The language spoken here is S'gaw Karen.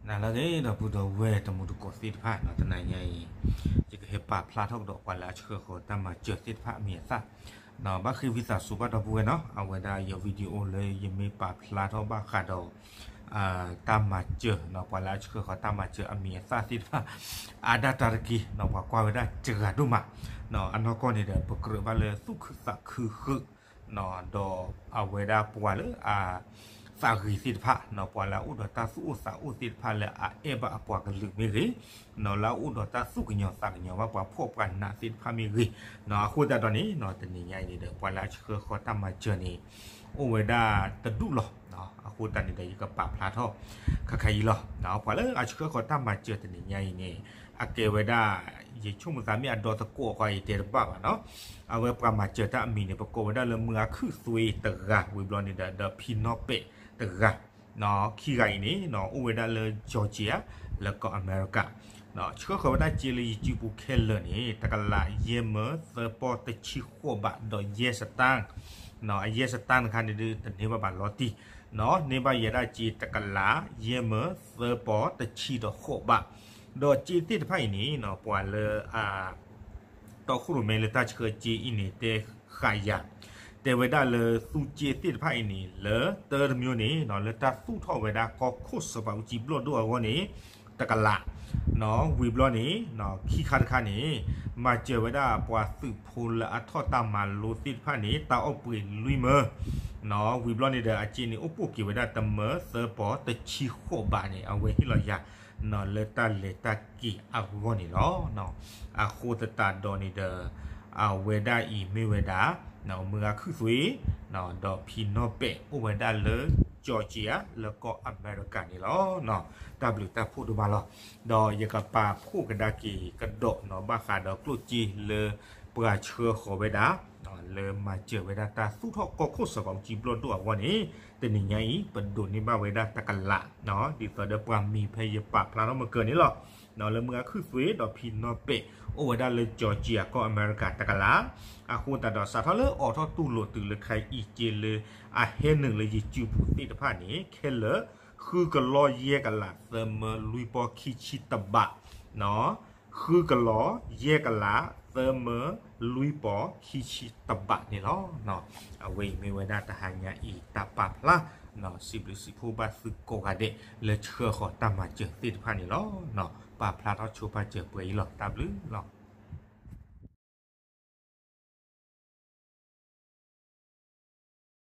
နၤလၢအဂ့ၤ ဒီပုၢ်ဒီဝဲၢ်တံၤသကိးသ့ၣ်တဖၣ်နီၤ, တနံၤညါအံၤ ယကဟဲပာ်ဖျါထီၣ်ကဒီးပှၤလၢအဆှၢဃီၤတၢ်မၤစၢၤသ့ၣ်တဖၣ်အမံၤအသၣ်, ဘၣ်ဃ့ဝံသးစူၤဘၣ်ဒီပုၢ်ဝဲၢ်နီၤ, အဝဲဒၣ်ယ video လၢယမ့ၢ်ပာ်ဖျါထီၣ်ဘၣ်ဃးဒီး တၢ်မၤစၢၤနီၤ, ပှၤလၢအဆှၢဃီၤတၢ်မၤစၢၤအမံၤအသၣ်သ့ၣ်တဖၣ် အါဒၣ်တၢ်တက့ၢ်နီၤ, ပှၤကွၢ်ဝဲဒၣ်စှၤဒိၣ်မး, အနီၢ်ကီၢ်န့ၣ်ဒီး ပကြၢးဘၣ်လၢသူၣ်ခုသးခုဃုာ် ဒီးအဝဲဒၣ်ပှၤလၢအသးဂ့ၤသ့ၣ်တဖၣ်နီၤ, ပှၤလၢအအိၣ်ဒီးတၢ်သူၣ်အိၣ်သးအိၣ်သ့ၣ်တဖၣ်လၢအအဲၣ်ဘၣ်အပှၤကလုာ်မ့ၢ်ဂ့ၤ, လၢအအိၣ်ဒီးတၢ်သူၣ်ကညီၤသးကညီၤဘၣ်ပှၤဖှီၣ်ပှၤနးသ့ၣ်တဖၣ်မ့ၢ်ဂ့ၤ, အဃိသတးဒီးန့ၣ် တနံၤညါအံၤန့ၣ်ဒီး ပှၤလၢအဆှၢဃီၤတၢ်မၤစၢၤန့ၣ် အိၣ်ဝဲဒၣ်တဒူၣ်လီၤ. အဃိသတးန့ၣ်ဒီး ယကပာ်ဖျါထီၣ်ခါခါအံၤလီၤ. ပှၤလၢအဆှၢဃီၤတၢ်မၤစၢၤတနံၤညါအံၤန့ၣ် အကဲဝဲဒၣ် ယဆိကမိၣ်သးမ့ၢ်အဒီသကိးဃီအံၤတဲတဘၣ်ဘၣ်နီၤ, အဝဲပှၤမၤစၢၤတၢ်အမံၤန့ၣ် ပကိးဝဲဒၣ်လၢမုၢ်အါခုၣ်သွ့တဂၤ ဝံၤဘျီန့ၣ်ဒီး ဒီးဖံနီၢ်ပဲာ်တဂၤ, ခံဂၤအံၤန့ၣ် အိၣ်ဝဲဒၣ်လၢ Georgia လၢကီၢ်အမဲရကၤ, ဆှၢဃီၤဝဲဒၣ်စ့လၢယစုပူၤခဲလၢာ်န့ၣ် တကလးယဲၢ်မၢသၢပီၢ်တဆံဃိးဘး ဒီးယဲၢ်စတၣ် အယဲၢ်စတၣ်တခါန့ၣ်ဒုး တန့ၢ်ဘၣ်ဘၣ်လီၤတံၢ်, န့ၢ်ဘၣ်ယဲဒၣ်စ့တကလးယဲၢ်မၢသၢပီၢ်တဆံဒီးဃိးဘး, ဒီးစ့သ့ၣ်တဖၣ်အံၤန့ၣ် ပှၤလၢအ တီခိၣ်ရိၣ်မဲလၢတၢ်ဆှၢစ့အံၤန့ၣ် တဲဃာ်ယၤ, တဲဝဲဒၣ်လၢသူစ့သ့ၣ်တဖၣ်အံၤန့ၣ် လၢတၢ်တမံၤန့ၣ် လၢတၢ်သူၣ်ထီၣ်ဝဲဒၣ်ကီၢ်ခိၣ်စီၤပၤအူကၠံဘျီၣ်ဒိၣ်အဂီၢ်န့ၣ် တကလး, ဝံၤဘျီန့ၣ် ခံခါတခါန့ၣ် မၤစၢၤဝဲဒၣ်ပှၤသုးဖိလၢအထီၣ်တၢ်မၤလိသ့ၣ်တဖၣ်န့ၣ် တၢ်အီၣ်ပှ့ၤလွံၢ်မၢ, ဝံၤဘျီန့ၣ်ဒီး အစ့န့ၣ်အိၣ်ပိၢ်က့ၤဝဲဒၣ်တမၢသၢပီၢ်တဆံဃိးဘးန့ၣ် အဝဲဟ့ၣ်လီၤယၤ လၢတၢ်လဲၤတၢ်က့ၤအဂီၢ်န့ၣ်လီၤ. အဃိသတးဒီးန့ၣ်ဒီး အဝဲဒၣ်အံၤမ့ၢ်ဝဲဒၣ် မုၢ်ဂၤခုၣ်သွ့ ဒီးဖံနီၢ်ပဲာ် အိၣ်ဝဲဒၣ်လၢ Georgia လၢကီၢ်အမဲရကၤန့ၣ်လီၤ. တၢ်ဘျုးတၢ်ဖှိၣ်ဒိၣ်မးလီၤ. ဒီးယကပာ်ဖှိၣ်ကဒါက့ၤကဒီးနီၤ ဘၣ်ဃးဒီးကျိၣ်စ့လၢပှၤဆှၢဃီၤဝဲဒၣ် လၢမၤစၢၤဝဲဒၣ်တၢ်သူၣ်ထီၣ်ကီၢ်ခိၣ်စီၤပၤအူကၠံဘျီၣ်ဒိၣ်အဂီၢ်န့ၣ် တနံၤညါအံၤ ပဒိးန့ၢ်ဘၣ်ဝဲဒၣ်တကလး ဒ်သိးဒီးပှၤမံၤဖဲယပာ်ဖျါထီၣ်မုၢ်ကၢန့ၣ်လီၤ. လၢမုၢ်ဂၤခုၣ်သွ့ ဒီးဖံနီၢ်ပဲာ် အိၣ်ဝဲဒၣ်လၢ Georgia ကီၢ်အမဲရကၤတကလး, အဃိသတးဒီးစးထီၣ်လၢအိးထီၣ်တူၢ်လိာ်တုၤလၢခဲအံၤစ့လၢအဟဲနုာ်လၢယစုပူၤသ့ၣ်တဖၣ်န့ၣ် ခဲလၢာ် ဃုကလီယဲၢ်ကလးသၢမၢလွံၢ်ပီၢ်ခံဆံတဘး ဃုကလီယဲၢ်ကလးသၢမၢလွံၢ်ပီၢ်ခံဆံတဘးန့ၣ်လီၤ. အဝဲအံၤမ့ၢ်ဝဲဒၣ်တဟါညါအံၤတၢ်ပာ်ဖျါ စံးဘျုးစံးဖှိၣ်ဘၣ်သုကိးဂၤဒဲး လၢဆှၢဃီၤတၢ်မၤစၢၤသ့ၣ်တဖၣ်န့ၣ်လီၤ. ပာ်ဖျါထီၣ်ဆိပာ်စၢၤပှဲၤအံၤလီၤ. တၢ်ဘျုးလီၤ.